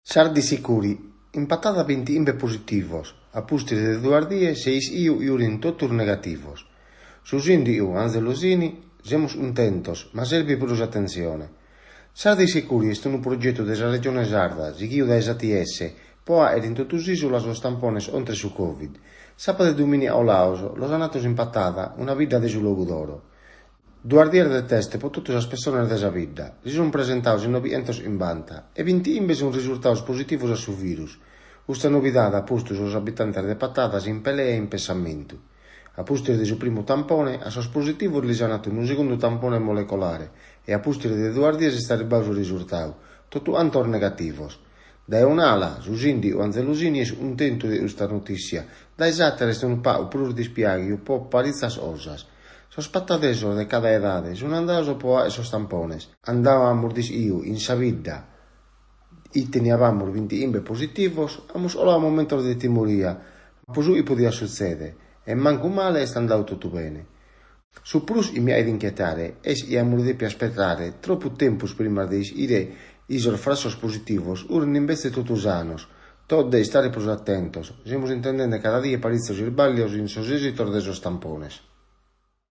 Sardi Sicuri, in Patada bintighimbe positivos, a pustis de duas dies s'est ischidu chi fiant totus negativos. Su sìndigu Angelo Sini: Semus cuntentos, ma serbit prus atentzione. Sardi Sicuri est unu progetu de sa Regione Sarda, sighidu dae s'ATS, pro fàghere in totu s'ìsula sos tampones contra su Covid. Sàbadu e domìniga colados los ant fatos in Patada, una bidda de su Logudoro. Duas dies de test pro totu sas pessones de sa bidda. Si sunt presentados in noighentochimbanta e bintighimbe sunt resurtados positivos a su virus. Custa novidade at postu sos abitantes de Patadas in pelea e in pessamentu. A pustis de su primu tampone, a sos positivos lis ant fatu unu segundu tampone molecolare e a pustis de duas dies est arribadu su resurtadu, totu cantos negativos. Dae un'ala, su sìndigu Angelo Sini est cuntentu de custa notìssia, dae s'àtera est unu pagu prus dispiàghidu pro paritzas cosas. Sos patadesos de cada edade sunt andados pro fàghere sos tampones. Cando amus ischidu in sa bidda chi teniamus bintighimbe positivos, amus coladu momentos de timoria pro su chi podiat sutzèdere e mancu male est andadu totu bene. Su prus chi mi faghet inchietare est chi amus dèpidu ispetare tropu tempus prima de ischire chi sos frassos positivos fiant imbetze totu sanos. Tocat de istare prus atentos, semus intendende cada die paritzos isbàllios in sos èsitos de sos tampones.